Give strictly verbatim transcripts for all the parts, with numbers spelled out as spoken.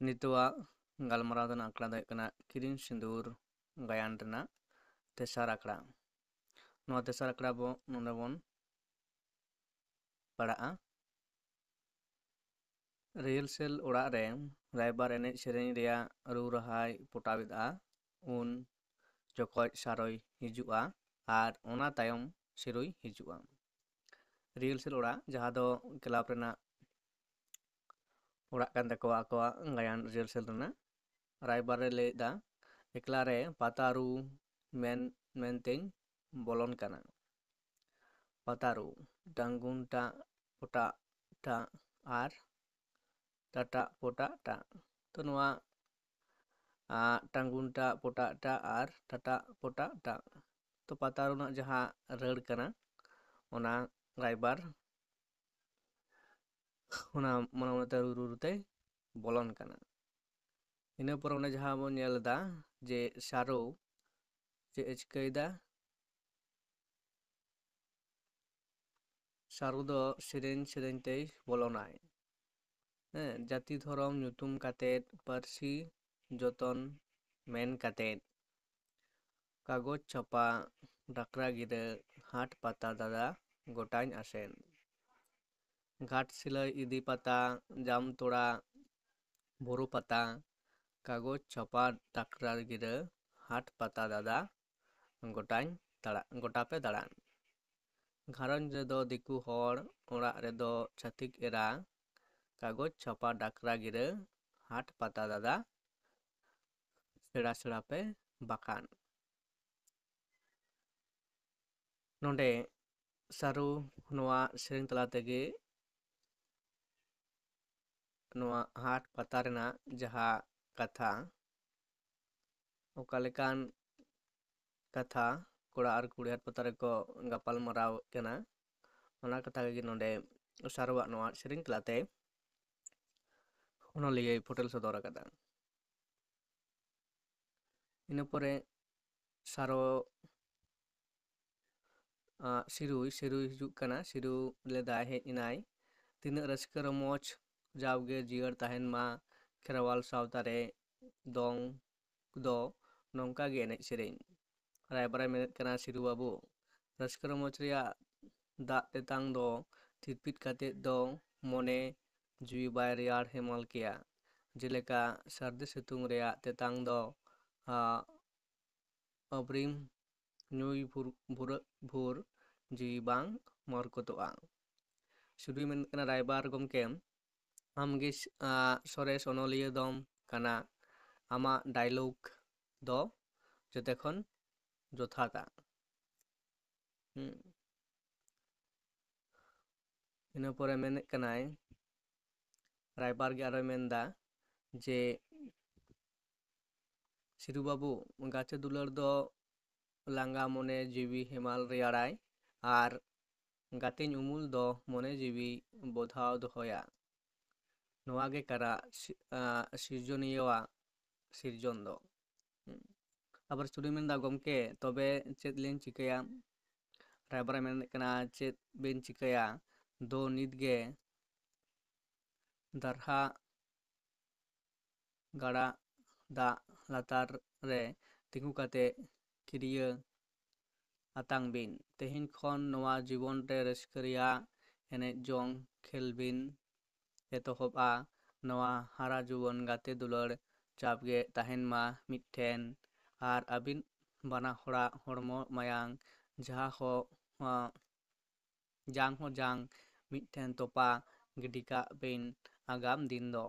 ᱱᱤᱛᱚᱜᱟᱜ ᱜᱟᱞᱢᱟᱨᱟᱣ ᱨᱮᱱᱟᱜ ᱟᱠᱷᱲᱟ ᱫᱚ ᱦᱩᱭᱩᱜ ᱠᱟᱱᱟ ᱠᱤᱨᱤᱧ ᱥᱤᱸᱫᱩᱨ ᱜᱟᱭᱟᱱ ᱨᱮᱱᱟᱜ ᱛᱮᱥᱟᱨ ᱟᱠᱷᱲᱟ᱾ ᱱᱚᱣᱟ ᱛᱮᱥᱟᱨ ᱟᱠᱷᱲᱟ ᱵᱚ ᱱᱚᱰᱮ ᱵᱚᱱ ᱯᱟᱲᱟᱜᱼᱟ᱾ ᱨᱤᱦᱟᱨᱥᱮᱞ ᱚᱲᱟᱜ ᱨᱮ ᱨᱟᱭᱵᱟᱨ ᱮᱱᱮᱡ ᱥᱮᱨᱮᱧ ᱨᱮᱭᱟᱜ ᱨᱩ ᱨᱟᱦᱟᱭ ᱯᱚᱴᱟᱣᱮᱫᱼᱟ᱾ ᱩᱱ ᱡᱚᱠᱷᱚᱡ ᱥᱟᱨᱚᱭ ᱦᱤᱡᱩᱜᱼᱟ ᱟᱨ ᱚᱱᱟ ᱛᱟᱭᱚᱢ ᱥᱤᱨᱩᱭ ᱦᱤᱡᱩᱜᱼᱟ᱾ ᱨᱤᱦᱟᱨᱥᱮᱞ ᱚᱲᱟᱜ, ᱡᱟᱦᱟᱸ ᱫᱚ ᱠᱞᱟᱵᱽ ᱨᱮᱱᱟᱜ ᱚᱲᱟᱜ ᱠᱟᱱ ᱛᱟᱠᱚᱣᱟ ᱟᱠᱚᱣᱟᱜ ᱜᱟᱭᱟᱱ ᱨᱤᱦᱟᱨᱥᱮᱞ ᱨᱮᱱᱟᱜ, ᱨᱟᱭᱵᱟᱨ ᱮ ᱞᱟᱹᱭ ᱮᱫᱟ, "ᱮᱠᱞᱟ ᱨᱮ ᱯᱟᱛᱟ ᱨᱩ ᱢᱮᱱ ᱢᱮᱱᱛᱮᱧ ᱵᱚᱞᱚᱱ ᱠᱟᱱᱟ᱾ ᱯᱟᱛᱟ ᱨᱩ, ᱰᱟᱝᱜᱩᱱ ᱴᱟᱜ ᱯᱚᱴᱟᱜ ᱴᱟᱜ ᱟᱨ ᱴᱟᱴᱟᱜ ᱯᱚᱴᱟᱜ ᱴᱟᱜ᱾" ᱛᱚ ᱱᱚᱣᱟ ᱟᱜ, ᱴᱟᱝᱜᱩᱱ ᱴᱟᱜ ᱯᱚᱴᱟᱜ ᱴᱟᱜ ᱟᱨ ᱴᱟᱴᱟᱜ ᱯᱚᱴᱟᱜ ᱴᱟᱜ᱾ ᱛᱚ ᱯᱟᱛᱟ ᱨᱮᱱᱟᱜ ᱡᱟᱦᱟᱸ ᱨᱟᱹᱲ ᱠᱟᱱᱟ, ᱚᱱᱟ ᱨᱟᱭᱵᱟᱨ ᱚᱱᱟ ᱢᱚᱱᱮ ᱢᱚᱱᱮᱛᱮ ᱨᱩ ᱨᱩ ᱨᱩᱛᱮᱭ ᱵᱚᱞᱚᱱ ᱠᱟᱱᱟ᱾ ᱤᱱᱟᱹ ᱯᱚᱨ ᱚᱱᱮ ᱡᱟᱦᱟᱸ ᱵᱚᱱ ᱧᱮᱞ ᱮᱫᱟ ᱡᱮ ᱥᱟᱨᱚ ᱪᱮᱫ ᱮ ᱪᱤᱠᱟᱹᱭᱮᱫᱟ? ᱥᱟᱨᱚ ᱫᱚ ᱥᱮᱨᱮᱧ ᱥᱮᱨᱮᱧ ᱛᱮᱭ ᱵᱚᱞᱚᱱᱟᱭ᱾ ᱦᱮᱸ, ᱡᱟᱹᱛᱤ ᱫᱷᱚᱨᱚᱢ ᱧᱩᱛᱩᱢ ᱠᱟᱛᱮᱫ, ᱯᱟᱹᱨᱥᱤ ᱡᱚᱛᱚᱱ ᱢᱮᱱ ᱠᱟᱛᱮᱫ, ᱠᱟᱜᱚᱡᱽ ᱪᱷᱟᱯᱟ, ᱰᱟᱠᱨᱟ ᱜᱤᱨᱟᱹ, ᱦᱟᱴ ᱯᱟᱛᱟ ᱫᱟᱫᱟ, ᱜᱚᱴᱟᱧ ᱟᱥᱮᱱ᱾ ᱜᱷᱟᱴᱥᱤᱞᱟᱹ ᱤᱫᱤ ᱯᱟᱛᱟ, ᱡᱟᱢᱛᱚᱲᱟ ᱵᱩᱨᱩ ᱯᱟᱛᱟ, ᱠᱟᱜᱚᱡᱽ ᱪᱷᱟᱯᱟ, ᱰᱟᱠᱨᱟ ᱜᱤᱨᱟᱹ, ᱦᱟᱴ ᱯᱟᱛᱟ ᱫᱟᱫᱟ, ᱜᱚᱴᱟᱧ ᱫᱟᱲᱟ-, ᱜᱚᱴᱟ ᱯᱮ ᱫᱟᱬᱟᱱ᱾ ᱜᱷᱟᱨᱚᱸᱡᱽ ᱨᱮᱫᱚ ᱫᱤᱠᱩ ᱦᱚᱲ, ᱚᱲᱟᱜ ᱨᱮᱫᱚ ᱪᱷᱟᱹᱛᱤᱠ ᱮᱨᱟ, ᱠᱟᱜᱚᱡᱽ ᱪᱷᱟᱯᱟ, ᱰᱟᱠᱨᱟ ᱜᱤᱨᱟᱹ, ᱦᱟᱴ ᱯᱟᱛᱟ ᱫᱟᱫᱟ, ᱥᱮᱬᱟ ᱥᱮᱬᱟ ᱯᱮ ᱵᱟᱠᱟᱱ᱾ ᱱᱚᱰᱮ ᱥᱟᱨᱩ ᱱᱚᱣᱟ ᱥᱮᱨᱮᱧ ᱛᱟᱞᱟ ᱛᱮᱜᱮ ᱱᱚᱣᱟ ᱦᱟᱴ ᱯᱟᱛᱟ ᱨᱮᱱᱟᱜ ᱡᱟᱦᱟᱸ ᱠᱟᱛᱷᱟ, ᱚᱠᱟ ᱞᱮᱠᱟᱱ ᱠᱟᱛᱷᱟ ᱠᱚᱲᱟ ᱟᱨ ᱠᱩᱲᱤ ᱦᱟᱴ ᱯᱟᱛᱟ ᱨᱮᱠᱚ ᱜᱟᱯᱟᱞ ᱢᱟᱨᱟᱣ ᱠᱟᱱᱟ, ᱚᱱᱟ ᱠᱟᱛᱷᱟ ᱜᱮ ᱱᱚᱰᱮ ᱥᱟᱨᱚᱣᱟᱜ ᱱᱚᱣᱟ ᱥᱮᱨᱮᱧ ᱛᱟᱞᱟᱛᱮ ᱚᱱᱚᱞᱤᱭᱟᱹᱭ ᱯᱷᱚᱴᱮᱞ ᱥᱚᱫᱚᱨ ᱟᱠᱟᱫᱟ᱾ ᱤᱱᱟᱹ ᱯᱚᱨᱮ ᱥᱟᱨᱚ, ᱟᱸ, ᱥᱤᱨᱩᱭ, ᱥᱤᱨᱩᱭ ᱦᱤᱡᱩᱜ ᱠᱟᱱᱟ᱾ ᱥᱤᱨᱩ ᱞᱮᱫᱟᱭ, ᱦᱮᱡ ᱮᱱᱟᱭ᱾ ᱛᱤᱱᱟᱹᱜ ᱨᱟᱹᱥᱠᱟᱹ ᱨᱚᱢᱚᱡᱽ, ᱡᱟᱣᱜᱮ ᱡᱤᱭᱟᱹᱲ ᱛᱟᱦᱮᱱ ᱢᱟ᱾ ᱠᱷᱮᱨᱣᱟᱞ ᱥᱟᱶᱛᱟ ᱨᱮ ᱫᱚᱝ ᱫᱚ ᱱᱚᱝᱠᱟ ᱜᱮ ᱮᱱᱮᱡ ᱥᱮᱨᱮᱧ᱾ ᱨᱟᱭᱵᱟᱨᱮ ᱢᱮᱱᱮᱫ ᱠᱟᱱᱟ, ᱥᱤᱨᱩ ᱵᱟᱹᱵᱩ, ᱨᱟᱹᱥᱠᱟᱹ ᱨᱚᱢᱚᱡᱽ ᱨᱮᱭᱟᱜ ᱫᱟᱜ ᱛᱮᱛᱟᱝ ᱫᱚ ᱛᱤᱨᱯᱤᱫ ᱠᱟᱛᱮᱫ ᱫᱚ ᱢᱚᱱᱮ ᱡᱤᱣᱤ ᱵᱟᱭ ᱨᱮᱭᱟᱲ ᱦᱮᱢᱟᱞ ᱠᱮᱭᱟ᱾ ᱡᱮᱞᱮᱠᱟ ᱥᱟᱹᱨᱫᱤ ᱥᱤᱛᱩᱝ ᱨᱮᱭᱟᱜ ᱛᱮᱛᱟᱝ ᱫᱚ, ᱟ, ᱟᱹᱵᱨᱤᱢ ᱧᱩᱭ ᱵᱷᱩᱨ-, ᱵᱷᱩᱨᱟᱹᱜ ᱵᱷᱳᱨ ᱡᱤᱣᱤ ᱵᱟᱝ ᱢᱚᱨᱠᱚᱛᱚᱜᱼᱟ᱾ ᱥᱤᱨᱩᱭ ᱢᱮᱱᱮᱫ ᱠᱟᱱᱟ, ᱨᱟᱭᱵᱟᱨ ᱜᱚᱢᱠᱮ, ᱟᱢᱜᱮ ᱥ-, ᱟ, ᱥᱚᱨᱮᱥ ᱚᱱᱚᱞᱤᱭᱟᱹ ᱫᱚᱢ ᱠᱟᱱᱟ᱾ ᱟᱢᱟᱜ dialogue ᱫᱚ ᱡᱚᱛᱚ ᱠᱷᱚᱱ ᱡᱚᱛᱷᱟᱛᱟ᱾ ᱦᱩᱸ᱾ ᱤᱱᱟᱹ ᱯᱚᱨᱮ ᱢᱮᱱᱮᱫ ᱠᱟᱱᱟᱭ, ᱨᱟᱭᱵᱟᱨ ᱜᱮ ᱟᱨᱚᱭ ᱢᱮᱱᱫᱟ ᱡᱮ, ᱥᱤᱨᱩ ᱵᱟᱹᱵᱩ, ᱜᱟᱛᱮ ᱫᱩᱞᱟᱹᱲ ᱫᱚ ᱞᱟᱸᱜᱟ ᱢᱚᱱᱮ ᱡᱤᱣᱤ ᱦᱮᱢᱟᱞ ᱨᱮᱭᱟᱲᱟᱭ, ᱟᱨ ᱜᱟᱛᱮᱧ ᱩᱢᱩᱞ ᱫᱚ ᱢᱚᱱᱮ ᱡᱤᱣᱤ ᱵᱚᱫᱷᱟᱣ ᱫᱚᱦᱚᱭᱟ᱾ ᱱᱚᱣᱟ ᱜᱮ ᱠᱟᱱᱟ ᱥᱤ-, ᱟ, ᱥᱤᱨᱡᱚᱱᱤᱭᱟᱹᱣᱟᱜ ᱥᱤᱨᱡᱚᱱ ᱫᱚ᱾ ᱦᱩᱸ᱾ ᱟᱵᱟᱨ ᱥᱤᱨᱩᱭ ᱢᱮᱱᱫᱟ, ᱜᱚᱢᱠᱮ, ᱛᱚᱵᱮ ᱪᱮᱫ ᱞᱤᱧ ᱪᱤᱠᱟᱹᱭᱟ? ᱨᱟᱭᱵᱟᱨᱮ ᱢᱮᱱᱮᱫ ᱠᱟᱱᱟ, ᱪᱮᱫ ᱵᱤᱱ ᱪᱤᱠᱟᱹᱭᱟ? ᱫᱚ ᱱᱤᱛ ᱜᱮ ᱫᱟᱨᱦᱟ ᱜᱟᱰᱟ ᱫᱟᱜ ᱞᱟᱛᱟᱨ ᱨᱮ ᱛᱤᱸᱜᱩ ᱠᱟᱛᱮ ᱠᱤᱨᱭᱟᱹ ᱟᱛᱟᱝ ᱵᱤᱱ᱾ ᱛᱮᱦᱮᱧ ᱠᱷᱚᱱ ᱱᱚᱣᱟ ᱡᱤᱵᱚᱱ ᱨᱮ ᱨᱟᱹᱥᱠᱟᱹ ᱨᱮᱭᱟᱜ ᱮᱱᱮᱡ ᱡᱚᱝ ᱠᱷᱮᱞ ᱵᱤᱱ ᱮᱛᱚᱦᱚᱵᱼᱟ᱾ ᱱᱚᱣᱟ ᱦᱟᱨᱟ ᱡᱩᱣᱟᱹᱱ ᱜᱟᱛᱮ ᱫᱩᱞᱟᱹᱲ ᱪᱟᱯ ᱜᱮ ᱛᱟᱦᱮᱱ ᱢᱟ ᱢᱤᱫᱴᱷᱮᱱ, ᱟᱨ ᱟᱹᱵᱤᱱ ᱵᱟᱱᱟ ᱦᱚᱲᱟᱜ ᱦᱚᱲᱢᱚ ᱢᱟᱭᱟᱝ ᱡᱟᱦᱟᱸ ᱦᱚᱸ, ᱦᱚᱸ, ᱡᱟᱝ ᱦᱚᱸ ᱡᱟᱝ ᱢᱤᱫᱴᱷᱮᱱ ᱛᱚᱯᱟ ᱜᱤᱰᱤ ᱠᱟᱜ ᱵᱤᱱ ᱟᱜᱟᱢ ᱫᱤᱱ ᱫᱚ᱾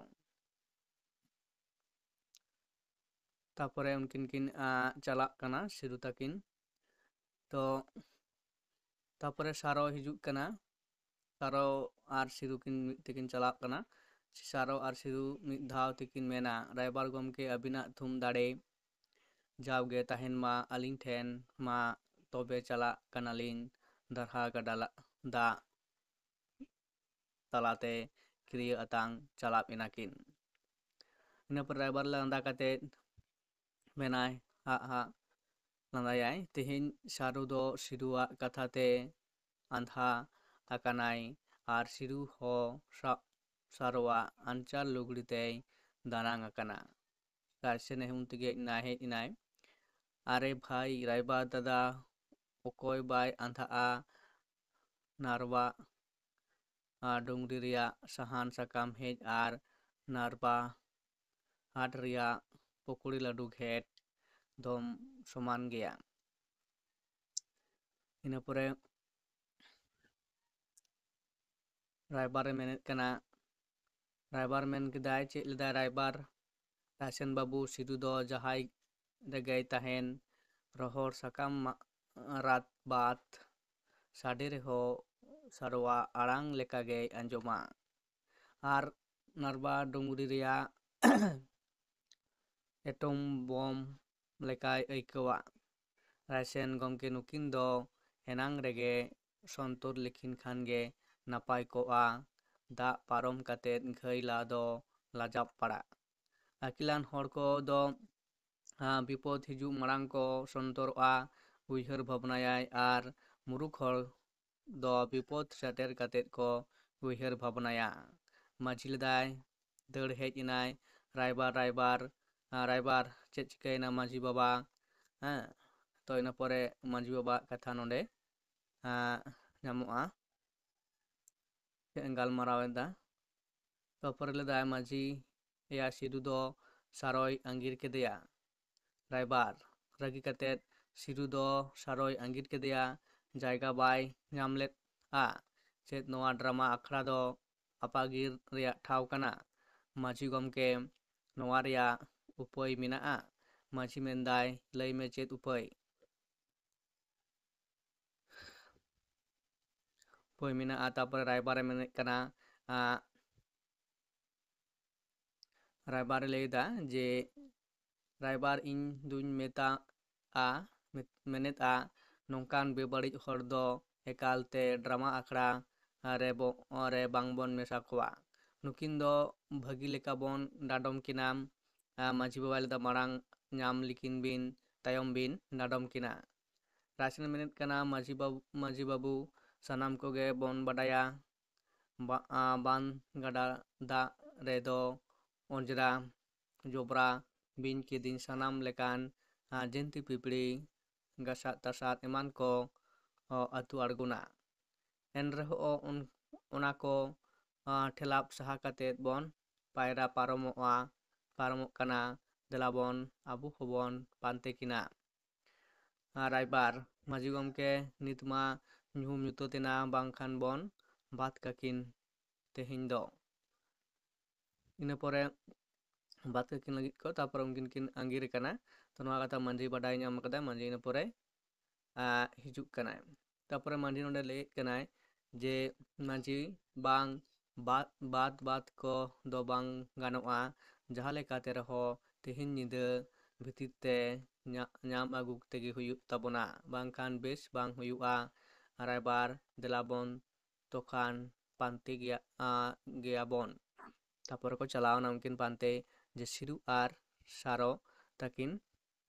ᱛᱟᱯᱚᱨᱮ ᱩᱱᱠᱤᱱ ᱠᱤᱱ, ᱟ, ᱪᱟᱞᱟᱜ ᱠᱟᱱᱟ ᱥᱤᱨᱩ ᱛᱟᱹᱠᱤᱱ᱾ ᱛᱚ ᱛᱟᱯᱚᱨᱮ ᱥᱟᱨᱚ ᱦᱤᱡᱩᱜ ᱠᱟᱱᱟ᱾ ᱥᱟᱨᱚ ᱟᱨ ᱥᱤᱨᱩ ᱠᱤᱱ ᱢᱤᱫ ᱛᱮᱠᱤᱱ ᱪᱟᱞᱟᱜ ᱠᱟᱱᱟ᱾ ᱥᱟᱨᱚ ᱟᱨ ᱥᱤᱨᱩ ᱢᱤᱫ ᱫᱷᱟᱣ ᱛᱮᱠᱤᱱ ᱢᱮᱱᱟ, ᱨᱟᱭᱵᱟᱨ ᱜᱚᱢᱠᱮ, ᱟᱹᱵᱤᱱᱟᱜ ᱛᱷᱩᱢ ᱫᱟᱲᱮ ᱡᱟᱣᱜᱮ ᱛᱟᱦᱮᱱ ᱢᱟ ᱟᱹᱞᱤᱧ ᱴᱷᱮᱱ ᱢᱟ, ᱛᱚᱵᱮ ᱪᱟᱞᱟᱜ ᱠᱟᱱᱟᱞᱤᱧ ᱫᱟᱨᱦᱟ ᱜᱟᱰᱟ ᱞᱟ-, ᱫᱟᱜ ᱛᱟᱞᱟᱛᱮ ᱠᱤᱨᱭᱟᱹ ᱟᱛᱟᱝ ᱪᱟᱞᱟᱣ ᱮᱱᱟᱠᱤᱱ᱾ ᱤᱱᱟᱹ ᱯᱚᱨᱮ ᱨᱟᱭᱵᱟᱨ ᱞᱟᱸᱫᱟ ᱠᱟᱛᱮ ᱢᱮᱱᱟᱭ, ᱦᱟᱜ ᱦᱟᱜ ᱞᱟᱸᱫᱟᱭᱟᱭ, ᱛᱮᱦᱮᱧ ᱥᱟᱹᱨᱩ ᱫᱚ ᱥᱤᱨᱩᱣᱟᱜ ᱠᱟᱛᱷᱟ ᱛᱮ ᱟᱸᱫᱷᱟ ᱟᱠᱟᱱᱟᱭ ᱟᱨ ᱥᱤᱨᱩ ᱦᱚᱸ ᱥᱟ-, ᱥᱟᱨᱚᱣᱟᱜ ᱟᱧᱪᱟᱨ ᱞᱩᱜᱽᱲᱤ ᱛᱮᱭ ᱫᱟᱱᱟᱝ ᱟᱠᱟᱱᱟ᱾ ᱨᱟᱭᱥᱮᱱ ᱮ ᱩᱱ ᱛᱮᱜᱮ ᱦᱮᱡ ᱮᱱᱟᱭ, ᱦᱮᱡ ᱮᱱᱟᱭ᱾ ᱟᱨᱮ ᱵᱷᱟᱭ ᱨᱟᱭᱵᱟᱨ ᱫᱟᱫᱟ, ᱚᱠᱚᱭ ᱵᱟᱭ ᱟᱸᱫᱷᱟᱜᱼᱟ? ᱱᱟᱨᱣᱟ ᱟᱨ ᱰᱩᱝᱨᱤ ᱨᱮᱭᱟᱜ ᱥᱟᱦᱟᱱ ᱥᱟᱠᱟᱢ ᱦᱮᱡ ᱟᱨ ᱱᱟᱨᱵᱟ ᱦᱟᱴ ᱨᱮᱭᱟᱜ ᱯᱚᱠᱚᱲᱤ ᱞᱟᱹᱰᱩ ᱜᱷᱮᱴ ᱫᱚᱢ ᱥᱚᱢᱟᱱ ᱜᱮᱭᱟ᱾ ᱤᱱᱟᱹ ᱯᱚᱨᱮ ᱨᱟᱭᱵᱟᱨᱮ ᱢᱮᱱᱮᱫ ᱠᱟᱱᱟ, ᱨᱟᱭᱵᱟᱨ ᱢᱮᱱ ᱠᱮᱫᱟᱭ, ᱪᱮᱫ ᱞᱮᱫᱟᱭ ᱨᱟᱭᱵᱟᱨ? ᱨᱟᱭᱥᱮᱱ ᱵᱟᱹᱵᱩ, ᱥᱤᱫᱩ ᱫᱚ ᱡᱟᱦᱟᱸᱭ ᱨᱮᱜᱮᱭ ᱛᱟᱦᱮᱱ, ᱨᱚᱦᱚᱲ ᱥᱟᱠᱟᱢ ᱢᱟ-, ᱨᱟᱛ ᱵᱟᱛ ᱥᱟᱰᱮ ᱨᱮᱦᱚᱸ ᱥᱟᱨᱣᱟ ᱟᱲᱟᱝ ᱞᱮᱠᱟᱜᱮᱭ ᱟᱸᱡᱚᱢᱟ᱾ ᱟᱨ ᱱᱟᱨᱵᱟ ᱰᱩᱝᱨᱤ ᱨᱮᱭᱟᱜ ᱮᱴᱚᱢ ᱵᱚᱢ ᱞᱮᱠᱟᱭ ᱟᱹᱭᱠᱟᱹᱣᱟ᱾ ᱨᱟᱭᱥᱮᱱ ᱜᱚᱢᱠᱮ, ᱱᱩᱠᱤᱱ ᱫᱚ ᱮᱱᱟᱝ ᱨᱮᱜᱮ ᱥᱚᱱᱛᱚᱨ ᱞᱮᱠᱤᱱ ᱠᱷᱟᱱ ᱜᱮ ᱱᱟᱯᱟᱭ ᱠᱚᱜᱼᱟ᱾ ᱫᱟᱜ ᱯᱟᱨᱚᱢ ᱠᱟᱛᱮᱫ ᱜᱷᱟᱹᱭᱞᱟ ᱫᱚ ᱞᱟᱡᱟᱣ ᱯᱟᱲᱟᱜ᱾ ᱟᱹᱠᱤᱞᱟᱱ ᱦᱚᱲ ᱠᱚ ᱫᱚ, ᱟᱸ, ᱵᱤᱯᱚᱫ ᱦᱤᱡᱩᱜ ᱢᱟᱲᱟᱝ ᱠᱚ ᱥᱚᱱᱛᱚᱨᱚᱜᱼᱟ, ᱩᱭᱦᱟᱹᱨ ᱵᱷᱟᱵᱽᱱᱟᱭᱟᱭ, ᱟᱨ ᱢᱩᱨᱩᱠᱷ ᱦᱚᱲ ᱫᱚ ᱵᱤᱯᱚᱫ ᱥᱮᱴᱮᱨ ᱠᱟᱛᱮᱫ ᱠᱚ ᱩᱭᱦᱟᱹᱨ ᱵᱷᱟᱵᱽᱱᱟᱭᱟ᱾ ᱢᱟᱹᱡᱷᱤ ᱞᱮᱫᱟᱭ, ᱫᱟᱹᱲ ᱦᱮᱡ ᱮᱱᱟᱭ, ᱨᱟᱭᱵᱟᱨ, ᱨᱟᱭᱵᱟᱨ, ᱟᱸ, ᱨᱟᱭᱵᱟᱨ, ᱪᱮᱫ ᱪᱤᱠᱟᱹᱭᱮᱱᱟ ᱢᱟᱹᱡᱷᱤ ᱵᱟᱵᱟ? ᱦᱮᱸ, ᱛᱚ ᱤᱱᱟᱹ ᱯᱚᱨᱮ ᱢᱟᱹᱡᱷᱤ ᱵᱟᱵᱟᱣᱟᱜ ᱠᱟᱛᱷᱟ ᱱᱚᱰᱮ, ᱟᱸ, ᱧᱟᱢᱚᱜᱼᱟ᱾ ᱪᱮᱫ ᱮ ᱜᱟᱞᱢᱟᱨᱟᱣ ᱮᱫᱟ? ᱛᱟᱨᱯᱚᱨᱮ ᱞᱮᱫᱟᱭ ᱢᱟᱹᱡᱷᱤ, ᱮᱭᱟ ᱥᱤᱫᱩ ᱫᱚ ᱥᱟᱨᱚᱭ ᱟᱸᱜᱤᱨ ᱠᱮᱫᱮᱭᱟ᱾ ᱨᱟᱭᱵᱟᱨ, ᱨᱟᱹᱜᱤ ᱠᱟᱛᱮᱫ ᱥᱤᱫᱩ ᱫᱚ ᱥᱟᱨᱚᱭ ᱟᱸᱜᱤᱨ ᱠᱮᱫᱮᱭᱟ, ᱡᱟᱭᱜᱟ ᱵᱟᱭ ᱧᱟᱢ ᱞᱮᱫᱼᱟ᱾ ᱪᱮᱫ ᱱᱚᱣᱟ ᱰᱨᱟᱢᱟ ᱟᱠᱷᱲᱟ ᱫᱚ ᱟᱯᱟᱜᱤᱨ ᱨᱮᱭᱟᱜ ᱴᱷᱟᱶ ᱠᱟᱱᱟ? ᱢᱟᱹᱡᱷᱤ ᱜᱚᱢᱠᱮ, ᱱᱚᱣᱟ ᱨᱮᱭᱟᱜ ᱩᱯᱟᱹᱭ ᱢᱮᱱᱟᱜᱼᱟ? ᱢᱟᱹᱡᱷᱤ ᱢᱮᱱᱫᱟᱭ, ᱞᱟᱹᱭ ᱢᱮ ᱪᱮᱫ ᱩᱯᱟᱹᱭ? ᱩᱯᱟᱹᱭ ᱢᱮᱱᱟᱜᱼᱟ᱾ ᱛᱟᱨᱯᱚᱨᱮ ᱨᱟᱭᱵᱟᱨᱮ ᱢᱮᱱᱮᱫ ᱠᱟᱱᱟ, ᱟᱸ, ᱨᱟᱭᱵᱟᱨᱮ ᱞᱟᱹᱭᱫᱟ ᱡᱮ, ᱨᱟᱭᱵᱟᱨ, ᱤᱧ ᱫᱩᱧ ᱢᱮᱛᱟᱜᱼᱟ, ᱢᱮᱛ-, ᱢᱮᱱᱮᱫᱼᱟ, ᱱᱚᱝᱠᱟᱱ ᱵᱮᱵᱟᱹᱲᱤᱡ ᱦᱚᱲ ᱫᱚ ᱮᱠᱟᱞᱛᱮ ᱰᱨᱟᱢᱟ ᱟᱠᱷᱲᱟ ᱨᱮ ᱵᱚ-, ᱨᱮ ᱵᱟᱝᱵᱚᱱ ᱢᱮᱥᱟ ᱠᱚᱣᱟ᱾ ᱱᱩᱠᱤᱱ ᱫᱚ ᱵᱷᱟᱹᱜᱤ ᱞᱮᱠᱟ ᱵᱚᱱ ᱰᱟᱸᱰᱚᱢ ᱠᱤᱱᱟ᱾ ᱟᱸ, ᱢᱟᱹᱡᱷᱤ ᱵᱟᱵᱟᱭ ᱞᱟᱹᱭᱫᱟ, ᱢᱟᱲᱟᱝ ᱧᱟᱢ ᱞᱮᱠᱤᱱ ᱵᱤᱱ, ᱛᱟᱭᱚᱢ ᱵᱤᱱ ᱰᱟᱸᱰᱚᱢ ᱠᱤᱱᱟ᱾ ᱨᱟᱭᱥᱮᱱ ᱢᱮᱱᱮᱫ ᱠᱟᱱᱟ, ᱢᱟᱹᱡᱷᱤ ᱵᱟᱹᱵᱩ, ᱢᱟᱹᱡᱷᱤ ᱵᱟᱹᱵᱩ, ᱥᱟᱱᱟᱢ ᱠᱚᱜᱮ ᱵᱚᱱ ᱵᱟᱰᱟᱭᱟ, ᱵᱟ-, ᱟᱸ, ᱵᱟᱱ ᱜᱟᱰᱟ ᱫᱟᱜ ᱨᱮᱫᱚ ᱚᱸᱡᱽᱨᱟ, ᱡᱚᱵᱽᱨᱟ, ᱵᱤᱧ ᱠᱤᱫᱤᱧ, ᱥᱟᱱᱟᱢ ᱞᱮᱠᱟᱱ ᱡᱤᱱᱛᱤ ᱯᱤᱯᱤᱲᱤ, ᱜᱟᱥᱟᱫ ᱛᱟᱥᱟᱫ ᱮᱢᱟᱱ ᱠᱚ ᱟᱹᱛᱩ ᱟᱬᱜᱚᱱᱟ᱾ ᱮᱱ ᱨᱮᱦᱚᱸ ᱚᱱᱟ ᱠᱚ ᱴᱷᱮᱞᱟᱯ ᱥᱟᱦᱟ ᱠᱟᱛᱮᱫ ᱵᱚᱱ ᱯᱟᱭᱨᱟ ᱯᱟᱨᱚᱢᱚᱜᱼᱟ, ᱯᱟᱨᱚᱢᱚᱜ ᱠᱟᱱᱟ᱾ ᱫᱮᱞᱟ ᱵᱚᱱ ᱟᱵᱚ ᱦᱚᱸᱵᱚᱱ ᱯᱟᱱᱛᱮ ᱠᱤᱱᱟ᱾ ᱨᱟᱭᱵᱟᱨ, ᱢᱟᱹᱡᱷᱤ ᱜᱚᱢᱠᱮ, ᱱᱤᱛ ᱢᱟ ᱧᱩᱦᱩᱢ ᱧᱩᱛᱟᱹᱛ ᱮᱱᱟ, ᱵᱟᱝᱠᱷᱟᱱ ᱵᱚᱱ ᱵᱟᱫ ᱠᱟᱹᱠᱤᱱ ᱛᱮᱦᱮᱧ ᱫᱚ᱾ ᱤᱱᱟᱹ ᱯᱚᱨᱮ ᱵᱟᱫ ᱠᱟᱹᱠᱤᱱ ᱞᱟᱹᱜᱤᱫ ᱠᱚ, ᱛᱟᱨᱯᱚᱨᱮ ᱩᱱᱠᱤᱱ ᱠᱤᱱ ᱟᱸᱜᱤᱨ ᱟᱠᱟᱱᱟ᱾ ᱛᱚ ᱱᱚᱣᱟ ᱠᱟᱛᱷᱟ ᱢᱟᱹᱡᱷᱤ ᱵᱟᱰᱟᱭ ᱧᱟᱢ ᱟᱠᱟᱫᱟ᱾ ᱢᱟᱹᱡᱷᱤ ᱤᱱᱟᱹ ᱯᱚᱨᱮ ᱦᱤᱡᱩᱜ ᱠᱟᱱᱟᱭ᱾ ᱛᱟᱨᱯᱚᱨᱮ ᱢᱟᱹᱡᱷᱤ ᱱᱚᱰᱮ ᱞᱟᱹᱭᱮᱫ ᱠᱟᱱᱟᱭ ᱡᱮ ᱢᱟᱹᱡᱷᱤ, ᱵᱟᱝ, ᱵᱟᱫ ᱵᱟᱫ ᱵᱟᱫ ᱠᱚ ᱫᱚ ᱵᱟᱝ ᱜᱟᱱᱚᱜᱼᱟ᱾ ᱡᱟᱦᱟᱸ ᱞᱮᱠᱟᱛᱮ ᱨᱮᱦᱚᱸ ᱛᱮᱦᱮᱧ ᱧᱤᱫᱟᱹ ᱵᱷᱤᱛᱤᱨ ᱛᱮ ᱧᱟ- ᱧᱟᱢ ᱟᱹᱜᱩ ᱛᱮᱜᱮ ᱦᱩᱭᱩᱜ ᱛᱟᱵᱚᱱᱟ, ᱵᱟᱝᱠᱷᱟᱱ ᱵᱮᱥ ᱵᱟᱝ ᱦᱩᱭᱩᱜᱼᱟ᱾ ᱨᱟᱭᱵᱟᱨ, ᱫᱮᱞᱟ ᱵᱚᱱ ᱛᱚᱠᱷᱟᱱ ᱯᱟᱱᱛᱮ ᱜᱮᱭᱟ, ᱟ, ᱜᱮᱭᱟᱵᱚᱱ᱾ ᱛᱟᱯᱚᱨᱮ ᱠᱚ ᱪᱟᱞᱟᱣᱱᱟ ᱩᱱᱠᱤᱱ ᱯᱟᱱᱛᱮ, ᱡᱮ ᱥᱤᱨᱩ ᱟᱨ ᱥᱟᱨᱚ ᱛᱟᱹᱠᱤᱱ᱾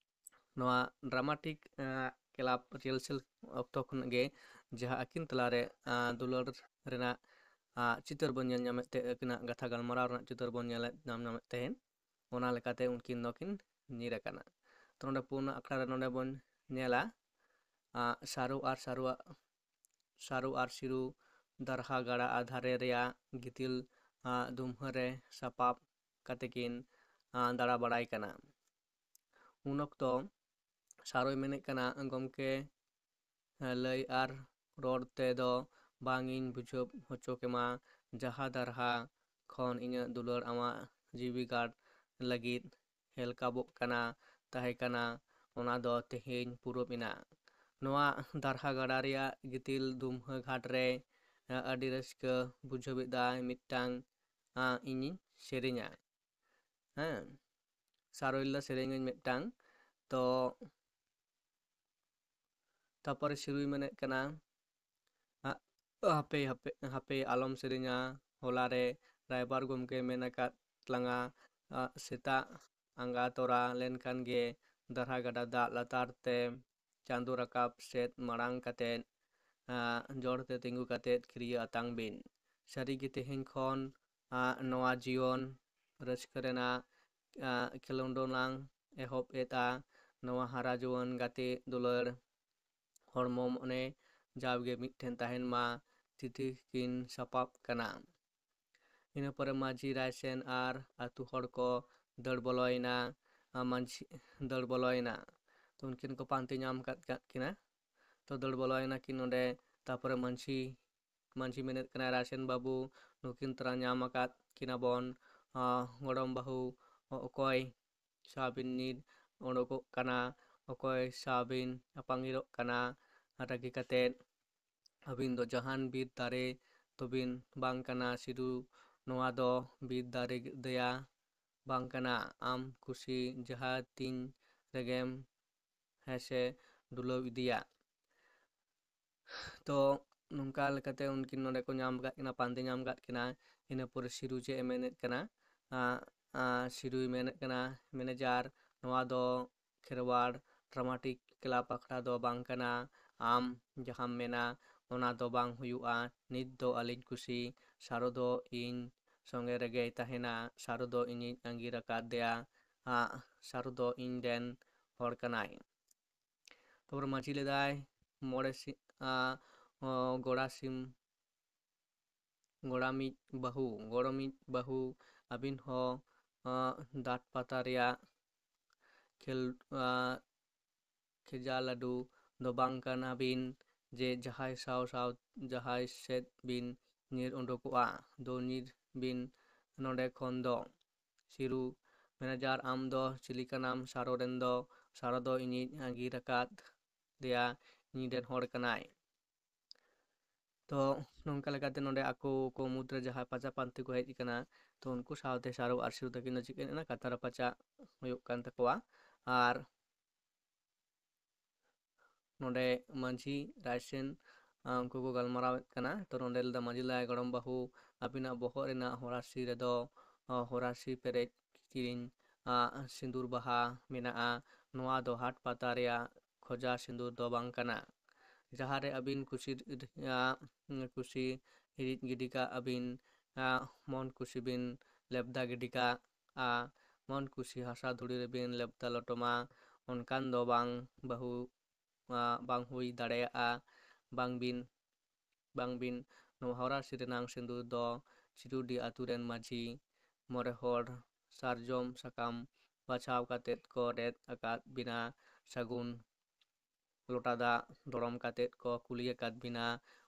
ᱱᱚᱣᱟ dramatic, ᱟ, ᱠᱞᱟᱵᱽ rehearsal ᱚᱠᱛᱚ ᱠᱷᱚᱱᱟᱜ ᱜᱮ ᱡᱟᱦᱟᱸ ᱟᱹᱠᱤᱱ ᱛᱟᱞᱟᱨᱮ, ᱟ, ᱫᱩᱞᱟᱹᱲ ᱨᱮᱱᱟᱜ, ᱟ, ᱪᱤᱛᱟᱹᱨ ᱵᱚᱱ ᱧᱮᱞ ᱧᱟᱢᱮᱫ ᱛᱮ, ᱟᱹᱠᱤᱱᱟᱜ ᱠᱟᱛᱷᱟ ᱜᱟᱞᱢᱟᱨᱟᱣ ᱨᱮᱱᱟᱜ ᱪᱤᱛᱟᱹᱨ ᱵᱚᱱ ᱧᱮᱞᱮᱫ ᱧᱟᱢ ᱧᱟᱢᱮᱫ ᱛᱟᱦᱮᱸᱫ, ᱚᱱᱟ ᱞᱮᱠᱟᱛᱮ ᱩᱱᱠᱤᱱ ᱫᱚᱠᱤᱱ ᱧᱤᱨ ᱟᱠᱟᱱᱟ᱾ ᱛᱚ ᱱᱚᱰᱮ ᱯᱩᱱ ᱟᱠᱷᱲᱟ ᱨᱮ ᱱᱚᱰᱮ ᱵᱚᱱ ᱧᱮᱞᱟ, ᱟ, ᱥᱟᱨᱚ ᱟᱨ ᱥᱟᱨᱚᱣᱟᱜ ᱥᱟᱨᱚ ᱟᱨ ᱥᱤᱨᱩ ᱫᱟᱨᱦᱟ ᱜᱟᱰᱟ ᱟᱨ ᱫᱷᱟᱨᱮ ᱨᱮᱭᱟᱜ ᱜᱤᱛᱤᱞ, ᱟ, ᱫᱩᱢᱦᱟᱹ ᱨᱮ ᱥᱟᱯᱟᱵ ᱠᱟᱛᱮ ᱠᱤᱱ, ᱟ, ᱫᱟᱬᱟ ᱵᱟᱲᱟᱭ ᱠᱟᱱᱟ᱾ ᱩᱱ ᱚᱠᱛᱚ ᱥᱟᱨᱚᱭ ᱢᱮᱱᱮᱫ ᱠᱟᱱᱟ, "ᱜᱚᱢᱠᱮ, ᱞᱟᱹᱭ ᱟᱨ ᱨᱚᱲ ᱛᱮᱫᱚ ᱵᱟᱝ ᱤᱧ ᱵᱩᱡᱷᱟᱹᱣ ᱦᱚᱪᱚ ᱠᱮᱢᱟ, ᱡᱟᱦᱟᱸ ᱫᱟᱨᱦᱟ ᱠᱷᱚᱱ ᱤᱧᱟᱹᱜ ᱫᱩᱞᱟᱹᱲ ᱟᱢᱟᱜ ᱡᱤᱣᱤ ᱜᱟᱨ ᱞᱟᱹᱜᱤᱫ ᱦᱮᱞᱠᱟᱵᱚᱜ ᱠᱟᱱᱟ, ᱛᱟᱦᱮᱸ ᱠᱟᱱᱟ, ᱚᱱᱟ ᱫᱚ ᱛᱮᱦᱮᱧ ᱯᱩᱨᱟᱹᱣ ᱮᱱᱟ᱾ ᱱᱚᱣᱟ ᱫᱟᱨᱦᱟ ᱜᱟᱰᱟ ᱨᱮᱭᱟᱜ ᱜᱤᱛᱤᱞ ᱫᱩᱢᱦᱟᱹ ᱜᱷᱟᱴ ᱨᱮ, ᱟ, ᱟᱹᱰᱤ ᱨᱟᱹᱥᱠᱟᱹ ᱵᱩᱡᱷᱟᱹᱣᱮᱫᱟᱭ ᱢᱤᱫᱴᱟᱝ, ᱟ, ᱤᱧᱤᱧ ᱥᱮᱨᱮᱧᱟ᱾ ᱦᱮᱸ, ᱥᱟᱨᱚᱭ ᱞᱟᱹᱭᱫᱟ ᱥᱮᱨᱮᱧᱟᱹᱧ ᱢᱤᱫᱴᱟᱝ᱾ ᱛᱚ ᱛᱟᱯᱚᱨᱮ ᱥᱤᱨᱩᱭ ᱢᱮᱱᱮᱫ ᱠᱟᱱᱟ, ᱟ, ᱦᱟᱯᱮ, ᱦᱟᱯᱮ, ᱦᱟᱯᱮ, ᱟᱞᱚᱢ ᱥᱮᱨᱮᱧᱟ᱾ ᱦᱚᱞᱟ ᱨᱮ ᱨᱟᱭᱵᱟᱨ ᱜᱚᱢᱠᱮ ᱢᱮᱱ ᱟᱠᱟᱫ ᱞᱟᱝᱟ, ᱟ, ᱥᱮᱛᱟᱜ ᱟᱸᱜᱟ ᱛᱚᱨᱟ ᱞᱮᱱᱠᱷᱟᱱ ᱜᱮ ᱫᱟᱨᱦᱟ ᱜᱟᱰᱟ ᱫᱟᱜ ᱞᱟᱛᱟᱨ ᱛᱮ ᱪᱟᱸᱫᱚ ᱨᱟᱠᱟᱵ ᱥᱮᱫ ᱢᱟᱲᱟᱝ ᱠᱟᱛᱮᱫ, ᱟ, ᱡᱚᱲ ᱛᱮ ᱛᱤᱸᱜᱩ ᱠᱟᱛᱮᱫ ᱠᱤᱨᱭᱟᱹ ᱟᱛᱟᱝ ᱵᱤᱱ᱾ ᱥᱟᱹᱨᱤᱜᱮ ᱛᱮᱦᱮᱧ ᱠᱷᱚᱱ, ᱟ, ᱱᱚᱣᱟ ᱡᱤᱭᱚᱱ ᱨᱟᱹᱥᱠᱟᱹ ᱨᱮᱱᱟᱜ ᱠᱷᱮᱞᱳᱰ ᱞᱟᱝ ᱮᱦᱚᱵ ᱮᱫᱼᱟ᱾ ᱱᱚᱣᱟ ᱦᱟᱨᱟ ᱡᱩᱣᱟᱹᱱ ᱜᱟᱛᱮ ᱫᱩᱞᱟᱹᱲ ᱦᱚᱲᱢᱚ ᱢᱚᱱᱮ ᱡᱟᱣᱜᱮ ᱢᱤᱫ ᱴᱷᱮᱱ ᱛᱟᱦᱮᱱ ᱢᱟ, ᱛᱤ ᱛᱤ ᱠᱤᱱ ᱥᱟᱯᱟᱵ ᱠᱟᱱᱟ᱾ ᱤᱱᱟᱹ ᱯᱚᱨᱮ ᱢᱟᱹᱡᱷᱤ ᱨᱟᱭᱥᱮᱱ ᱟᱨ ᱟᱹᱛᱩ ᱦᱚᱲ ᱠᱚ ᱫᱟᱹᱲ ᱵᱚᱞᱚᱭᱮᱱᱟ᱾ ᱢᱟᱹᱡᱷᱤ ᱫᱟᱹᱲ ᱵᱚᱞᱚᱭᱮᱱᱟ᱾ ᱛᱚ ᱩᱱᱠᱤᱱ ᱠᱚ ᱯᱟᱱᱛᱮ ᱧᱟᱢ ᱟᱠᱟᱫ ᱠᱟᱫ ᱠᱤᱱᱟ᱾ ᱛᱚ ᱫᱟᱹᱲ ᱵᱚᱞᱚᱭᱮᱱᱟ ᱠᱤᱱ ᱱᱚᱰᱮ᱾ ᱛᱟᱯᱚᱨᱮ ᱢᱟᱹᱡᱷᱤ ᱢᱟᱹᱡᱷᱤ ᱢᱮᱱᱮᱫ ᱠᱟᱱᱟᱭ, "ᱨᱟᱭᱥᱮᱱ ᱵᱟᱹᱵᱩ, ᱱᱩᱠᱤᱱ ᱛᱚᱨᱟ ᱧᱟᱢ ᱟᱠᱟᱫ ᱠᱤᱱᱟ ᱵᱚᱱ ᱜᱚᱲᱚᱢ ᱵᱟᱹᱦᱩ, ᱚᱠᱚᱭ ᱥᱟᱶ ᱵᱤᱱ ᱧᱤᱨ ᱚᱰᱚᱠᱚᱜ ᱠᱟᱱᱟ, ᱚᱠᱚᱭ ᱥᱟᱶ ᱵᱤᱱ ᱟᱯᱟᱝᱤᱨᱚᱜ ᱠᱟᱱᱟ, ᱨᱟᱹᱜᱤ ᱠᱟᱛᱮᱫ ᱟᱹᱵᱤᱱ ᱫᱚ ᱡᱟᱦᱟᱱ ᱵᱤᱨ ᱫᱟᱨᱮ ᱫᱚᱵᱤᱱ ᱵᱟᱝ ᱠᱟᱱᱟ ᱥᱤᱨᱩ, ᱱᱚᱣᱟ ᱫᱚ ᱵᱤᱨ ᱫᱟᱨᱮ ᱫᱚᱭᱟ ᱵᱟᱝ ᱠᱟᱱᱟ, ᱟᱢ ᱠᱩᱥᱤ ᱡᱟᱦᱟᱸ ᱛᱤᱱ ᱨᱮᱜᱮᱢ ᱦᱮᱸ ᱥᱮ ᱰᱩᱞᱟᱹᱣ ᱤᱫᱤᱭᱟ᱾" ᱛᱚ ᱱᱚᱝᱠᱟ ᱞᱮᱠᱟᱛᱮ ᱩᱱᱠᱤᱱ ᱱᱚᱰᱮ ᱠᱚ ᱧᱟᱢ ᱟᱠᱟᱫ ᱠᱤᱱᱟ, ᱯᱟᱱᱛᱮ ᱧᱟᱢ ᱟᱠᱟᱫ ᱠᱤᱱᱟ᱾ ᱤᱱᱟᱹ ᱯᱚᱨᱮ ᱥᱤᱨᱩ ᱪᱮᱫ ᱮ ᱢᱮᱱᱮᱫ ᱠᱟᱱᱟ, ᱥᱤᱨᱩᱭ ᱢᱮᱱᱮᱫ ᱠᱟᱱᱟ, "ᱢᱮᱱᱮᱡᱟᱨ, ᱱᱚᱣᱟ ᱫᱚ ᱠᱷᱮᱨᱣᱟᱲ ᱰᱨᱟᱢᱟᱴᱤᱠ ᱠᱞᱟᱵᱽ ᱟᱠᱷᱲᱟ ᱫᱚ ᱵᱟᱝ ᱠᱟᱱᱟ᱾ ᱟᱢ ᱡᱟᱦᱟᱸᱢ ᱢᱮᱱᱟ ᱚᱱᱟ ᱫᱚ ᱵᱟᱝ ᱦᱩᱭᱩᱜᱼᱟ᱾ ᱱᱤᱛ ᱫᱚ ᱟᱹᱞᱤᱧ ᱠᱩᱥᱤ, ᱥᱟᱨᱚ ᱫᱚ ᱤᱧ ᱥᱚᱸᱜᱮ ᱨᱮᱜᱮᱭ ᱛᱟᱦᱮᱱᱟ᱾ ᱥᱟᱨᱚ ᱫᱚ ᱤᱧᱤᱧ ᱟᱸᱜᱤᱨ ᱟᱠᱟᱫᱮᱭᱟ᱾ ᱥᱟᱨᱚ ᱫᱚ ᱤᱧ ᱨᱮᱱ ᱦᱚᱲ ᱠᱟᱱᱟᱭ᱾" ᱛᱟᱨᱯᱚᱨᱮ ᱢᱟᱹᱡᱷᱤ ᱞᱮᱫᱟᱭ, ᱢᱚᱬᱮ ᱥᱤ-, ᱜᱚᱲᱟ ᱥᱤᱢ, ᱜᱚᱲᱟᱢᱤᱡ ᱵᱟᱹᱦᱩ, ᱜᱚᱲᱟᱢᱤᱡ ᱵᱟᱹᱦᱩ, ᱟᱹᱵᱤᱱ ᱦᱚᱸ ᱫᱟᱸᱛ ᱯᱟᱛᱟ ᱨᱮᱭᱟᱜ ᱠᱷᱮᱞ, ᱠᱷᱮᱡᱟ ᱞᱟᱹᱰᱩ ᱫᱚ ᱵᱟᱝ ᱠᱟᱱᱟ ᱵᱤᱱ ᱡᱮ ᱡᱟᱦᱟᱸᱭ ᱥᱟᱶ ᱥᱟᱶ ᱡᱟᱦᱟᱸᱭ ᱥᱮᱫ ᱵᱤᱱ ᱧᱤᱨ ᱩᱰᱩᱠᱚᱜᱼᱟ᱾ ᱫᱚ ᱧᱤᱨ ᱵᱤᱱ ᱱᱚᱰᱮ ᱠᱷᱚᱱ ᱫᱚ᱾ ᱥᱤᱨᱩ, ᱢᱮᱱᱮᱡᱟᱨ, ᱟᱢ ᱫᱚ ᱪᱤᱞᱤ ᱠᱟᱱᱟᱢ? ᱥᱟᱨᱚ ᱨᱮᱱ ᱫᱚ, ᱥᱟᱨᱚ ᱫᱚ ᱤᱧᱤᱡ ᱟᱸᱜᱤᱨ ᱟᱠᱟᱫ ᱫᱮᱭᱟ, ᱤᱧ ᱨᱮᱱ ᱦᱚᱲ ᱠᱟᱱᱟᱭ᱾ ᱛᱚ ᱱᱚᱝᱠᱟ ᱞᱮᱠᱟᱛᱮ ᱱᱚᱰᱮ ᱟᱠᱚ ᱠᱚ ᱢᱩᱫᱽᱨᱮ ᱡᱟᱦᱟᱸᱭ ᱯᱟᱪᱟ ᱯᱟᱱᱛᱮ ᱠᱚ ᱦᱮᱡ ᱟᱠᱟᱱᱟ, ᱛᱚ ᱩᱱᱠᱩ ᱥᱟᱶᱛᱮ ᱥᱟᱨᱚ ᱟᱨ ᱥᱤᱨᱩ ᱛᱟᱹᱠᱤᱱ ᱫᱚ ᱪᱤᱠᱟᱹᱭᱮᱱᱟ, ᱠᱟᱛᱷᱟ ᱨᱟᱯᱟᱪᱟᱜ ᱦᱩᱭᱩᱜ ᱠᱟᱱ ᱛᱟᱠᱚᱣᱟ᱾ ᱟᱨ ᱱᱚᱰᱮ ᱢᱟᱹᱡᱷᱤ ᱨᱟᱭᱥᱮᱱ, ᱩᱱᱠᱩ ᱠᱚ ᱜᱟᱞᱢᱟᱨᱟᱣᱮᱫ ᱠᱟᱱᱟ᱾ ᱛᱚ ᱱᱚᱰᱮ ᱞᱟᱹᱭᱫᱟ, "ᱢᱟᱹᱡᱷᱤ ᱞᱟᱹᱭ, ᱜᱚᱲᱚᱢ ᱵᱟᱹᱦᱩ, ᱟᱹᱵᱤᱱᱟᱜ ᱵᱚᱦᱚᱜ ᱨᱮᱱᱟᱜ ᱦᱚᱨᱟᱥᱤ ᱨᱮᱫᱚ ᱦᱚᱨᱟᱥᱤ ᱯᱮᱨᱮᱡ ᱠᱤᱨᱤᱧ ᱥᱤᱸᱫᱩᱨ ᱵᱟᱦᱟ ᱢᱮᱱᱟᱜᱼᱟ᱾ ᱱᱚᱣᱟ ᱫᱚ ᱦᱟᱴ ᱯᱟᱛᱟ ᱨᱮᱭᱟᱜ ᱠᱷᱚᱡᱟ ᱥᱤᱸᱫᱩᱨ ᱫᱚ ᱵᱟᱝ ᱠᱟᱱᱟ᱾ ᱡᱟᱦᱟᱸ ᱨᱮ ᱟᱹᱵᱤᱱ ᱠᱩᱥᱤ ᱨᱮᱭᱟᱜ ᱠᱩᱥᱤ ᱦᱤᱨᱤᱡ ᱜᱤᱰᱤ ᱠᱟᱜ ᱟᱹᱵᱤᱱ, ᱢᱚᱱ ᱠᱩᱥᱤ ᱵᱤᱱ ᱞᱮᱵᱫᱟ ᱜᱤᱰᱤ ᱠᱟᱜᱼᱟ᱾ ᱢᱚᱱ ᱠᱩᱥᱤ ᱦᱟᱥᱟ ᱫᱷᱩᱲᱤ ᱨᱮᱵᱤᱱ ᱞᱮᱵᱫᱟ ᱞᱚᱴᱚᱢᱟ, ᱚᱱᱠᱟᱱ ᱫᱚ ᱵᱟᱝ ᱵᱟᱹᱦᱩ, ᱟ, ᱵᱟᱝ ᱦᱩᱭ ᱫᱟᱲᱮᱭᱟᱜᱼᱟ᱾ ᱵᱟᱝᱵᱤᱱ, ᱵᱟᱝᱵᱤᱱ ᱱᱚᱣᱟ ᱦᱚᱨᱟᱥᱤ ᱨᱮᱱᱟᱝ ᱥᱤᱸᱫᱩᱨ ᱫᱚ ᱪᱤᱨᱩᱰᱤ ᱟᱹᱛᱩ ᱨᱮᱱ ᱢᱟᱹᱡᱷᱤ ᱢᱚᱬᱮ ᱦᱚᱲ ᱥᱟᱨᱡᱚᱢ ᱥᱟᱠᱟᱢ ᱵᱟᱪᱷᱟᱣ ᱠᱟᱛᱮᱫ ᱠᱚ ᱨᱮᱫ ᱟᱠᱟᱫ ᱵᱤᱱᱟ᱾ ᱥᱟᱹᱜᱩᱱ ᱞᱚᱴᱟ ᱫᱟᱜ ᱫᱚᱲᱚᱢ ᱠᱟᱛᱮᱫ ᱠᱚ ᱠᱩᱞᱤ ᱟᱠᱟᱫ ᱵᱤᱱᱟ,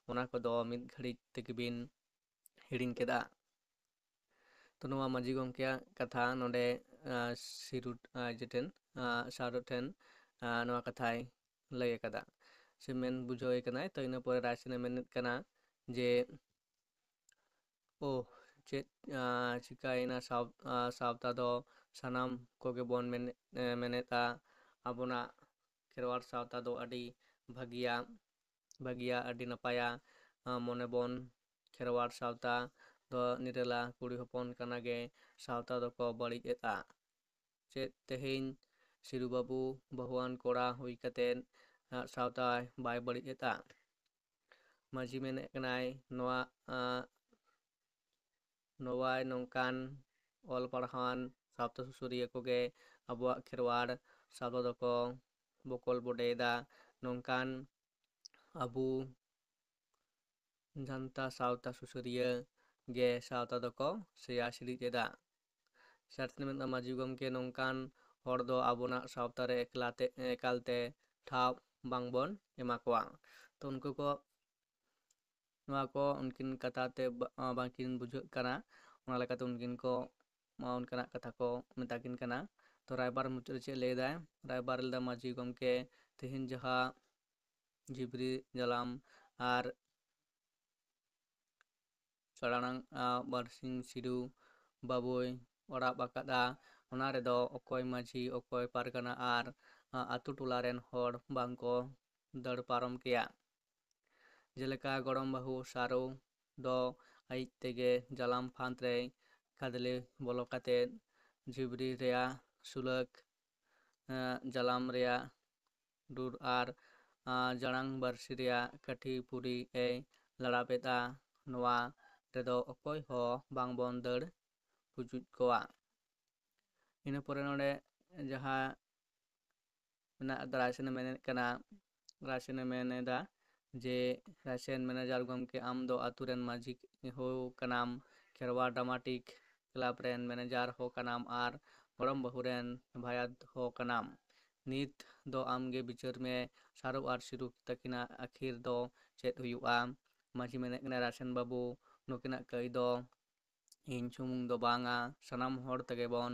ᱚᱱᱟ ᱠᱚᱫᱚ ᱢᱤᱫ ᱜᱷᱟᱹᱲᱤᱡ ᱛᱮᱜᱮ ᱵᱤᱱ ᱦᱤᱲᱤᱧ ᱠᱮᱫᱟ᱾ ᱛᱚ, ᱱᱚᱣᱟ ᱢᱟᱹᱡᱷᱤ ᱜᱚᱢᱠᱮᱭᱟᱜ ᱠᱟᱛᱷᱟ ᱱᱚᱰᱮ, ᱟ, ᱥᱤᱨᱩ, ᱟ, ᱡᱮᱴᱮᱱ, ᱟ, ᱥᱟᱨᱚ ᱴᱷᱮᱱ, ᱟ, ᱱᱚᱣᱟ ᱠᱟᱛᱷᱟᱭ ᱞᱟᱹᱭ ᱟᱠᱟᱫᱟ, ᱥᱮ ᱢᱮᱱ ᱵᱩᱡᱷᱟᱹᱣ ᱟᱭ ᱠᱟᱱᱟᱭ᱾ ᱛᱚ, ᱤᱱᱟᱹ ᱯᱚᱨᱮ ᱨᱟᱭ ᱥᱮᱱᱮ ᱢᱮᱱᱮᱫ ᱠᱟᱱᱟ ᱡᱮ, ᱳᱦ, ᱪᱮᱫ, ᱟ, ᱪᱤᱠᱟᱹᱭᱮᱱᱟ? ᱥᱟᱶ-, ᱟ, ᱥᱟᱶᱛᱟ ᱫᱚ ᱥᱟᱱᱟᱢ ᱠᱚᱜᱮ ᱵᱚᱱ ᱢᱮᱱ-, ᱮ, ᱢᱮᱱᱮᱫᱼᱟ, ᱟᱵᱚᱱᱟᱜ ᱠᱷᱮᱨᱣᱟᱲ ᱥᱟᱶᱛᱟ ᱫᱚ ᱟᱹᱰᱤ ᱵᱷᱟᱹᱜᱤᱭᱟ, ᱵᱷᱟᱹᱜᱤᱭᱟ, ᱟᱹᱰᱤ ᱱᱟᱯᱟᱭᱟ᱾ ᱟ, ᱢᱚᱱᱮ ᱵᱚᱱ ᱠᱷᱮᱨᱣᱟᱲ ᱥᱟᱶᱛᱟ ᱫᱚ ᱱᱤᱨᱟᱹᱞᱟ ᱠᱩᱲᱤ ᱦᱚᱯᱚᱱ ᱠᱟᱱᱟ ᱜᱮ ᱥᱟᱶᱛᱟ ᱫᱚᱠᱚ ᱵᱟᱹᱲᱤᱡ ᱮᱫᱼᱟ᱾ ᱪᱮᱫ ᱛᱮᱦᱮᱧ ᱥᱤᱨᱩ ᱵᱟᱹᱵᱩ ᱵᱟᱹᱦᱩᱣᱟᱱ ᱠᱚᱲᱟ ᱦᱩᱭ ᱠᱟᱛᱮᱫ, ᱟ, ᱥᱟᱶᱛᱟ ᱵᱟᱭ ᱵᱟᱹᱲᱤᱡ ᱮᱫᱼᱟ? ᱢᱟᱹᱡᱷᱤ ᱢᱮᱱᱮᱫ ᱠᱟᱱᱟᱭ, ᱱᱚᱣᱟ, ᱟ, ᱱᱚᱣᱟᱭ ᱱᱚᱝᱠᱟᱱ ᱚᱞ ᱯᱟᱲᱦᱟᱣᱟᱱ ᱥᱟᱶᱛᱟ ᱥᱩᱥᱟᱹᱨᱤᱭᱟᱹ ᱠᱚᱜᱮ ᱟᱵᱚᱣᱟᱜ ᱠᱷᱮᱨᱣᱟᱲ ᱥᱟᱶᱛᱟ ᱫᱚᱠᱚ ᱵᱚᱠᱚᱞ ᱵᱚᱰᱮᱭᱮᱫᱟ᱾ ᱱᱚᱝᱠᱟᱱ ᱟᱵᱚ ᱡᱟᱱᱛᱟ ᱥᱟᱶᱛᱟ ᱥᱩᱥᱟᱹᱨᱤᱭᱟᱹ ᱜᱮ ᱥᱟᱶᱛᱟ ᱫᱚᱠᱚ ᱥᱮᱭᱟ ᱥᱤᱲᱤᱡ ᱮᱫᱟ᱾ ᱥᱟᱨ ᱛᱮ ᱢᱮᱱᱫᱟ, ᱢᱟᱹᱡᱷᱤ ᱜᱚᱢᱠᱮ, ᱱᱚᱝᱠᱟᱱ ᱦᱚᱲ ᱫᱚ ᱟᱵᱚᱱᱟᱜ ᱥᱟᱶᱛᱟ ᱨᱮ ᱮᱠᱞᱟ ᱛᱮ, ᱮᱠᱟᱞ ᱛᱮ ᱴᱷᱟᱶ ᱵᱟᱝᱵᱚᱱ ᱮᱢᱟ ᱠᱚᱣᱟ᱾ ᱛᱚ, ᱩᱱᱠᱩ ᱠᱚ ᱱᱚᱣᱟ ᱠᱚ ᱩᱱᱠᱤᱱ ᱠᱟᱛᱷᱟ ᱛᱮ ᱵᱟ-, ᱵᱟᱝᱠᱤᱱ ᱵᱩᱡᱷᱟᱹᱜ ᱠᱟᱱᱟ, ᱚᱱᱟ ᱞᱮᱠᱟᱛᱮ ᱩᱱᱠᱤᱱ ᱠᱚ, ᱢᱟ, ᱚᱱᱠᱟᱱᱟᱜ ᱠᱟᱛᱷᱟ ᱠᱚ ᱢᱮᱛᱟ ᱠᱤᱱ ᱠᱟᱱᱟ᱾ ᱛᱚ, ᱨᱟᱭᱵᱟᱨ ᱢᱩᱪᱟᱹᱫ ᱨᱮ ᱪᱮᱫ ᱞᱟᱹᱭ ᱮᱫᱟᱭ? ᱨᱟᱭᱵᱟᱨ ᱞᱟᱹᱭ ᱮᱫᱟ, ᱢᱟᱹᱡᱷᱤ ᱜᱚᱢᱠᱮ, ᱛᱮᱦᱮᱧ ᱡᱟᱦᱟᱸ ᱡᱤᱵᱽᱨᱤ ᱡᱟᱞᱟᱢ ᱟᱨ ᱪᱟᱲᱟᱝ, ᱟ, ᱵᱟᱨᱥᱤᱧ ᱥᱤᱨᱩ ᱵᱟᱵᱩᱭ ᱚᱲᱟᱜ ᱟᱠᱟᱫᱼᱟ, ᱚᱱᱟ ᱨᱮᱫᱚ ᱚᱠᱚᱭ ᱢᱟᱹᱡᱷᱤ, ᱚᱠᱚᱭ ᱯᱟᱨᱜᱟᱱᱟ ᱟᱨ, ᱟ, ᱟᱛᱳ ᱴᱚᱞᱟ ᱨᱮᱱ ᱦᱚᱲ ᱵᱟᱝ ᱠᱚ ᱫᱟᱹᱲ ᱯᱟᱨᱚᱢ ᱠᱮᱭᱟ᱾ ᱡᱮᱞᱮᱠᱟ ᱜᱚᱲᱚᱢ ᱵᱟᱹᱦᱩ ᱥᱟᱨᱚ ᱫᱚ ᱟᱡ ᱛᱮᱜᱮ ᱡᱟᱞᱟᱢ ᱯᱷᱟᱸᱫᱽ ᱨᱮᱭ ᱠᱷᱟᱫᱽᱞᱮ ᱵᱚᱞᱚ ᱠᱟᱛᱮᱫ ᱡᱤᱵᱽᱨᱤ ᱨᱮᱭᱟᱜ ᱥᱩᱞᱟᱹᱠ, ᱮᱸ, ᱡᱟᱞᱟᱢ ᱨᱮᱭᱟᱜ ᱰᱩᱨ ᱟᱨ, ᱟᱸ, ᱡᱟᱲᱟᱝ ᱵᱟᱹᱨᱥᱤ ᱨᱮᱭᱟᱜ ᱠᱟᱹᱴᱷᱤ ᱯᱩᱨᱤ ᱮ ᱞᱟᱲᱟᱯ ᱮᱫᱼᱟ᱾ ᱱᱚᱣᱟ ᱨᱮᱫᱚ ᱚᱠᱚᱭ ᱦᱚᱸ ᱵᱟᱝᱵᱚᱱ ᱫᱟᱹᱲ ᱯᱩᱡᱩᱡ ᱠᱚᱣᱟ᱾ ᱤᱱᱟᱹ ᱯᱚᱨᱮ ᱱᱚᱰᱮ ᱡᱟᱦᱟᱸ ᱢᱮᱱᱟᱜ ᱟᱠᱟᱫᱟ, ᱨᱟᱭᱥᱮᱱᱮ ᱢᱮᱱᱮᱫ ᱠᱟᱱᱟ, ᱨᱟᱭᱥᱮᱱᱮ ᱢᱮᱱ ᱮᱫᱟ ᱡᱮ ᱨᱟᱭᱥᱮᱱ ᱢᱮᱱᱮᱡᱟᱨ ᱜᱚᱢᱠᱮ, ᱟᱢ ᱫᱚ ᱟᱛᱳ ᱨᱮᱱ ᱢᱟᱹᱡᱷᱤ ᱦᱚᱸ ᱠᱟᱱᱟᱢ, ᱠᱷᱮᱨᱣᱟᱲ ᱰᱨᱟᱢᱟᱴᱤᱠ ᱠᱞᱟᱵᱽ ᱨᱮᱱ ᱢᱮᱱᱮᱡᱟᱨ ᱦᱚᱸ ᱠᱟᱱᱟᱢ ᱟᱨ ᱜᱚᱲᱚᱢ ᱵᱟᱹᱦᱩ ᱨᱮᱱ ᱵᱷᱟᱭᱟᱫ ᱦᱚᱸ ᱠᱟᱱᱟᱢ᱾ ᱱᱤᱛ ᱫᱚ ᱟᱢᱜᱮ ᱵᱤᱪᱟᱹᱨ ᱢᱮ, ᱥᱟᱨᱚ ᱟᱨ ᱥᱤᱨᱩ ᱛᱟᱹᱠᱤᱱᱟᱜ ᱟᱹᱠᱷᱤᱨ ᱫᱚ ᱪᱮᱫ ᱦᱩᱭᱩᱜᱼᱟ? ᱢᱟᱹᱡᱷᱤ ᱢᱮᱱᱮᱫ ᱠᱟᱱᱟᱭ, ᱨᱟᱭᱥᱮᱱ ᱵᱟᱹᱵᱩ, ᱱᱩᱠᱤᱱᱟᱜ ᱠᱟᱹᱭ ᱫᱚ ᱤᱧ ᱥᱩᱢᱩᱝ ᱫᱚ ᱵᱟᱝᱟ, ᱥᱟᱱᱟᱢ ᱦᱚᱲ ᱛᱮᱜᱮ ᱵᱚᱱ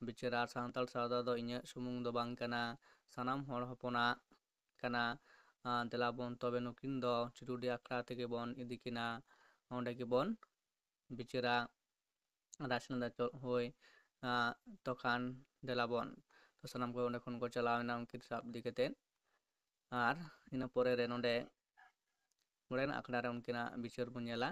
ᱵᱤᱪᱟᱹᱨᱟ᱾ ᱥᱟᱱᱛᱟᱲ ᱥᱟᱶᱛᱟ ᱫᱚ ᱤᱧᱟᱹᱜ ᱥᱩᱢᱩᱝ ᱫᱚ ᱵᱟᱝ ᱠᱟᱱᱟ, ᱥᱟᱱᱟᱢ ᱦᱚᱲ ᱦᱚᱯᱚᱱᱟᱜ ᱠᱟᱱᱟ᱾ ᱟᱨ ᱫᱮᱞᱟ ᱵᱚᱱ ᱛᱚᱵᱮ ᱱᱩᱠᱤᱱ ᱫᱚ ᱪᱤᱨᱩᱰᱤ ᱟᱠᱷᱲᱟ ᱛᱮᱜᱮ ᱵᱚᱱ ᱤᱫᱤ ᱠᱤᱱᱟ, ᱚᱸᱰᱮ ᱜᱮᱵᱚᱱ ᱵᱤᱪᱟᱹᱨᱟ᱾ ᱨᱟᱭᱥᱮᱱ ᱫᱟ ᱪᱚ-, ᱦᱳᱭ, ᱟᱸ, ᱛᱚᱠᱷᱟᱱ ᱫᱮᱞᱟ ᱵᱚᱱ᱾ ᱛᱚ ᱥᱟᱱᱟᱢ ᱠᱚ ᱚᱸᱰᱮ ᱠᱷᱚᱱ ᱠᱚ ᱪᱟᱞᱟᱣ ᱮᱱᱟ ᱩᱱᱠᱤᱱ ᱥᱟᱵ ᱤᱫᱤ ᱠᱟᱛᱮᱫ᱾ ᱟᱨ ᱤᱱᱟᱹ ᱯᱚᱨᱮ ᱨᱮ ᱱᱚᱰᱮ ᱢᱚᱬᱮᱱᱟᱜ ᱟᱠᱷᱲᱟ ᱨᱮ ᱩᱱᱠᱤᱱᱟᱜ ᱵᱤᱪᱟᱹᱨ ᱵᱚᱱ ᱧᱮᱞᱟ᱾